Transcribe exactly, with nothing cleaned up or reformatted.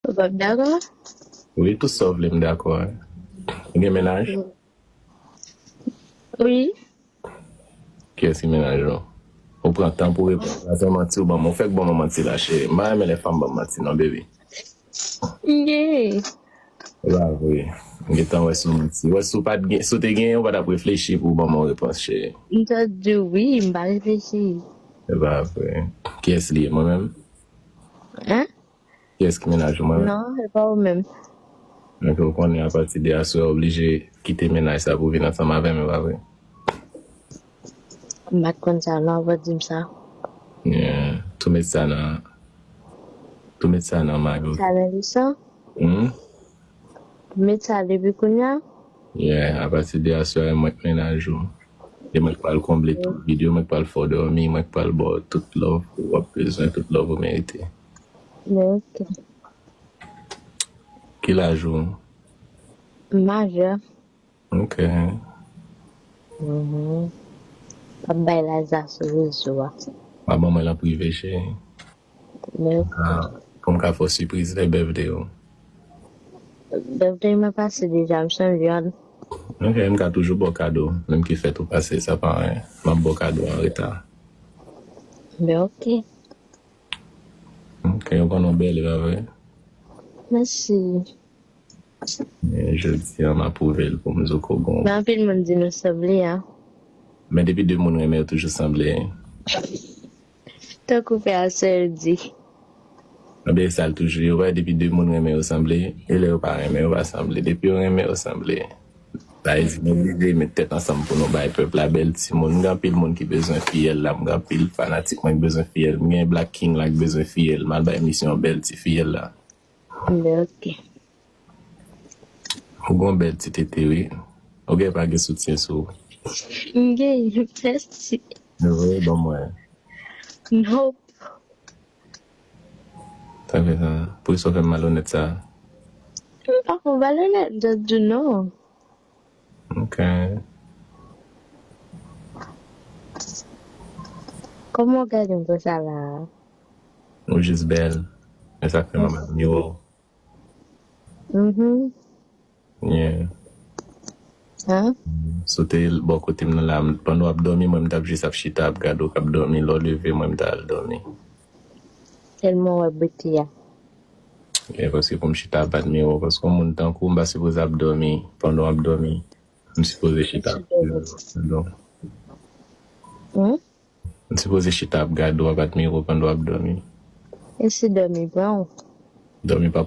Ou p ap dakò? Wi, tout sa w vle, m dakò. Ou gen mennaj? Wi. Kiyès ki mennaj ou? Ou pran tan pou reponn. La se manti ou ban m. Ou fèk ban m manti la, cheri. M pa renmen lè fanm ban m manti, non, baby. M gen. E pa vre. M gentan wè sou manti. Wè, si w pa t gen, si w te genyen, ou pa t ap reflechi pou w ban m yon repons, cheri. M t ap di w wi, m pa reflechi. E pa vre. Kiyès li ye, mwen menm? Hein? Kiyès ki mennaj ou, mwen menm? Non, e pa ou menm. Donk, ou konnen apati de aswè, ou oblije kite mennaj sa pou vin ansanm avè m, e pa vre? M pa t konn sa, non, w ap di m sa. Yeah. Tou met sa nan, tou met sa nan mag ou. Sa nan leson? Hmm? Met sa depi kounye a? Yeah, apati de aswè, mwen k mennaj ou. E mwen k pral konble tout vid yo, mwen k pral fè w dòmi, mwen k pral ba w tout love ou ap bezwen, tout love ou merite. Men ok. Ki laj ou? M majè. Ok. Mhm. P ap bay laj la sou rezo a. Pa ban mwen l an prive, cheri. Men ok. Ah, pou m ka fè w sipriz lè birthday ou. Birthday mwen pase deja, m sonje an. Ok, m ka toujou ba w kado, menm ki fèt ou pase, sa pa anyen. M ap ba w kado an reta. Men ok. Ok, ou konn ou bèl, e pa vre? Mèsi. E jodi an, m apwouve l pou m di w ke w gen. Men anpil moun di nou sanble, a. Men depi de moun renmen, yo toujou sanble. Tankou frè a sè yo di. Ebyen, sa l toujou ye, wè, depi de moun renmen, yo sanble. E lè yo pa renmen, yo pa sanble. Depi yo renmen, yo sanble. Sa vle di, nou oblije met tèt ansanm pou nou bay pèp la bèl timoun. M gen anpil moun ki bezwen fiyèl la. M gen anpil fanatik mwen ki bezwen fiyèl. M gen Black King la ki bezwen fiyèl. M al bay misye yon bèl ti fiyèl la. Men ok. Ou gen yon bèl ti tete, wi. Ou gen pa gen soutyen sou ou? M gen, mèsi. Nou voye ban mwen. Nope. Sa fè sa. Poukisa w fè m malonèt sa? M pa fè w malonèt, just di non. Ok. Kòman w gade m konsa la? Ou jis bèl. E sa k fè m ap admire w. Mhm. Yeah. Hein? Si w te bò kote m nan la, m- pandan w ap dòmi, mwen m t ap jis ap chita ap gade w k ap dòmi. Lè w leve, mwen m ta al dòmi. Tèlman wè bote a. E paske pou m chita ap admire w, paske yon moun tankou w, m pa sipoze ap dòmi pandan w ap dòmi. M sipoze chita ap gade w. Hmm? M sipoze chita ap gade w, ap admire w pandan w ap dòmi. E si dòmi pran w? Dòmi pa